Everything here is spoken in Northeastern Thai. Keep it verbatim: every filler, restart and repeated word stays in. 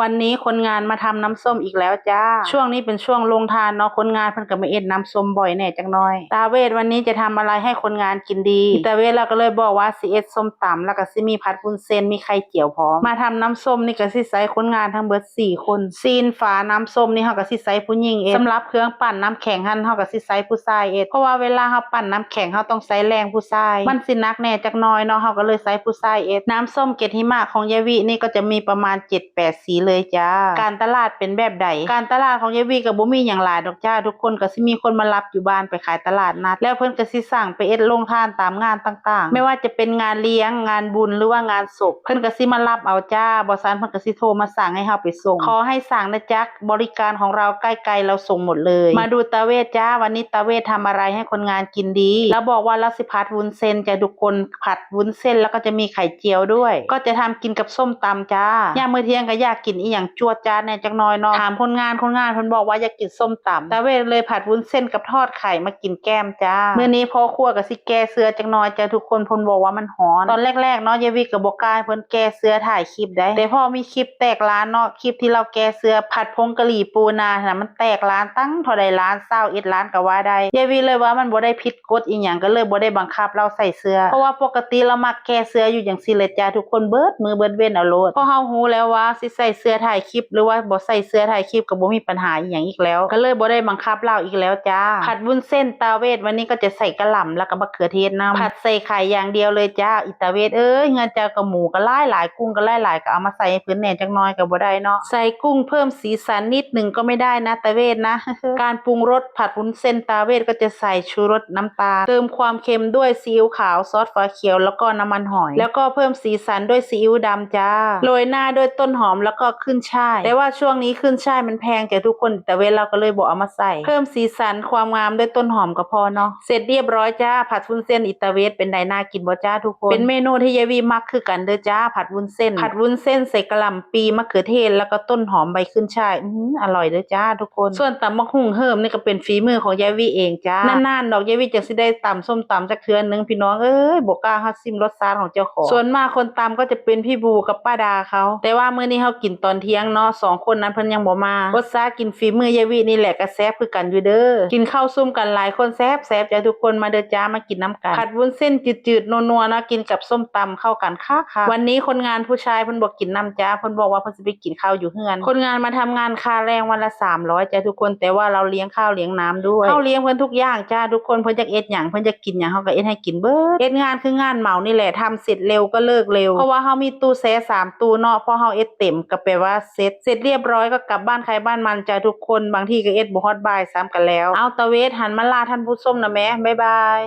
วันนี้คนงานมาทำน้ำส้มอีกแล้วจ้า ช่วงนี้เป็นช่วงลงทานเนาะ คนงานเพิ่นก็มาเอ็ดน้ำส้มบ่อยแหน่จักหน่อย ตาเวทวันนี้จะทำอะไรให้คนงานกินดี ตาเวทเราก็เลยบอกว่าสิเอ็ดส้มตำ แล้วก็สิมีผัดวุ้นเส้น มีไข่เจียวพร้อม มาทำน้ำส้มนี่ก็สิใช้คนงานทั้งเบิดสี่คน ซีนฝาน้ำส้มนี่เฮาก็สิใช้ผู้หญิงเอ็ด สำหรับเครื่องปั่นน้ำแข็งหั่นเฮาก็สิใช้ผู้ชายเอ็ด เพราะว่าเวลาเฮาปั่นน้ำแข็งเฮาต้องใช้แรงผู้ชาย มันสิหนักแหน่จักหน่อยเนาะ เฮาก็เลยใช้ผู้ชายเอ็ด น้ำส้มเกล็ดหิมะของยายวินี่ก็จะมีประมาณเจ็ด แปดสีเลยจ้า การตลาดเป็นแบบใด การตลาดของยายวีก็บ่มีหยังหลายดอกจ้า ทุกคนก็สิมีคนมารับอยู่บ้านไปขายตลาดนัด แล้วเพิ่นก็สิสั่งไปเอ็ดโรงทานตามงานต่างๆ ไม่ว่าจะเป็นงานเลี้ยง งานบุญ หรือว่างานศพ เพิ่นก็สิมารับเอาจ้า บ่ซั้นเพิ่นก็สิโทรมาสั่งให้เฮาไปส่ง ขอให้สั่งนะจ๊ะ บริการของเราใกล้ๆ เราส่งหมดเลย มาดูตาเวทจ้า วันนี้ตาเวททำอะไรให้คนงานกินดี แล้วบอกว่าเราสิผัดวุ้นเส้นจ้ะทุกคน ผัดวุ้นเส้นแล้วก็จะมีไข่เจียวด้วย ก็จะทำกินกับส้มตำจ้า ยามมื้อเที่ยงก็อยากกินอีหยังจวดจ้าดแหน่จักหน่อยเนาะ ถามคนงาน คนงานเพิ่นบอกว่าอยากกินส้มตำ ตาเวทเลยผัดวุ้นเส้นกับทอดไข่มากินแก้มจ้า มื้อนี้พ่อครัวก็สิแก้เสื้อจักหน่อยจ้าทุกคน เพิ่นบอกว่ามันร้อน ตอนแรกๆเนาะ ยายวิก็บ่กล้าให้เพิ่นแก้เสื้อถ่ายคลิปได้ แต่พอมีคลิปแตกร้านเนาะ คลิปที่เราแก้เสื้อผัดผงกะหรี่ปูนานะ มันแตกร้านตั้งเท่าใดล้าน ซาวเอ็ดล้านก็ว่าได้ ยายวิเลยว่ามันบ่ได้ผิดกฎอีหยัง ก็เลยบ่ได้บังคับเราใส่เสื้อ เพราะว่าปกติเรามักแก้เสื้ออยู่จั่งซี้แหละจ้าทุกคน เบิดมื้อเบิดเว็นเอาโลด เพราะเฮารู้แล้วว่าสิใส่เสื้อถ่ายคลิป หรือว่าบ่ใส่เสื้อถ่ายคลิปก็บ่มีปัญหาอีหยังอีกแล้ว ก็เลยบ่ได้บังคับเราอีกแล้วจ้า ผัดวุ้นเส้นตาเวทวันนี้ก็จะใส่กะหล่ำแล้วก็มะเขือเทศนำ ผัดใส่ไข่อย่างเดียวเลยจ้า อีตาเวทเอ้ย เฮือนเจ้าก็หมูก็หลายๆ กุ้งก็หลายๆ ก็เอามาใส่ให้เพิ่นแหน่จักหน่อยก็บ่ได้เนาะ ใส่กุ้งเพิ่มสีสันนิดหนึ่งก็ไม่ได้นะตาเวทนะ การปรุงรสผัดวุ้นเส้นตาเวทก็จะใส่ชูรส น้ำตาล เติมความเค็มด้วยซีอิ๊วขาว ซอสฝาเขียว แล้วก็น้ำมันหอย แล้วก็เพิ่มสีสันด้วยซีอิ๊วดำจ้า โรยหน้าด้วยต้นหอมแล้วก็ขึ้นฉ่าย แต่ว่าช่วงนี้ขึ้นฉ่ายมันแพงจ้ะทุกคน ตาเวทเราก็เลยบ่เอามาใส่ เพิ่มสีสันความงามด้วยต้นหอมก็พอเนาะ เสร็จเรียบร้อยจ้า ผัดวุ้นเส้นอีตาเวท เป็นไดน่ากินบ่จ้าทุกคน เป็นเมนูที่ยายวีมักคือกันเด้อจ้า ผัดวุ้นเส้น ผัดวุ้นเส้นใส่กะหล่ำปี มะเขือเทศ แล้วก็ต้นหอมใบขึ้นฉ่าย อื้อหือ อร่อยเด้อจ้าทุกคน ส่วนตำบักหุ่งเหิมนี่ก็เป็นฝีมือของยายวีเองจ้า นานๆดอกยายวีจั่งสิได้ตำส้มตำจักเทื่อนึง พี่น้องเอ้ย บ่กล้าฮัดซิมรสชาติของเจ้าของ ส่วนมากคนตำก็จะเป็นพี่บูกับป้าดาเขา แต่ว่ามื้อนี้เฮากินตอนเที่ยงเนาะ สองคนนั้นเพิ่นยังบ่มา อดซากินฝีมือยายวีนี่แหละก็แซ่บคือกันอยู่เด้อ กินข้าวซุ่มกันหลายคนแซ่บๆจ้าทุกคน มาเด้อจ้า มากินนำกัน ผัดวุ้นเส้นจืดๆนัวๆเนาะ กินกับส้มตำเข้ากันคักๆ วันนี้คนงานผู้ชายเพิ่นบ่กินนำจ้า เพิ่นบอกว่าเพิ่นสิไปกินข้าวอยู่เฮือน คนงานมาทำงานค่าแรงวันละสามร้อยจ้าทุกคน แต่ว่าเราเลี้ยงข้าวเลี้ยงน้ำด้วย เฮาเลี้ยงเพิ่นทุกอย่างจ้าทุกคน เพิ่นอยากเอ็ดหยัง เพิ่นอยากกินหยัง เฮาก็เอ็ดให้กินเบิด เฮ็ดงานคืองานเหมานี่แหละ ทำเสร็จเร็วก็เลิกเร็ว เพราะว่าเฮามีตู้แช่สามตู้เนาะ พอเฮาเอ็ดเต็มก็แปลว่าเสร็จ เสร็จเรียบร้อยก็กลับบ้านใครบ้านมันจ้าทุกคน บางทีก็เอ็ดบ่ฮอดบ่ายซ้ำกันแล้ว เอาตาเวทหันมาลาท่านผู้ชมนะแม่ บ๊ายบาย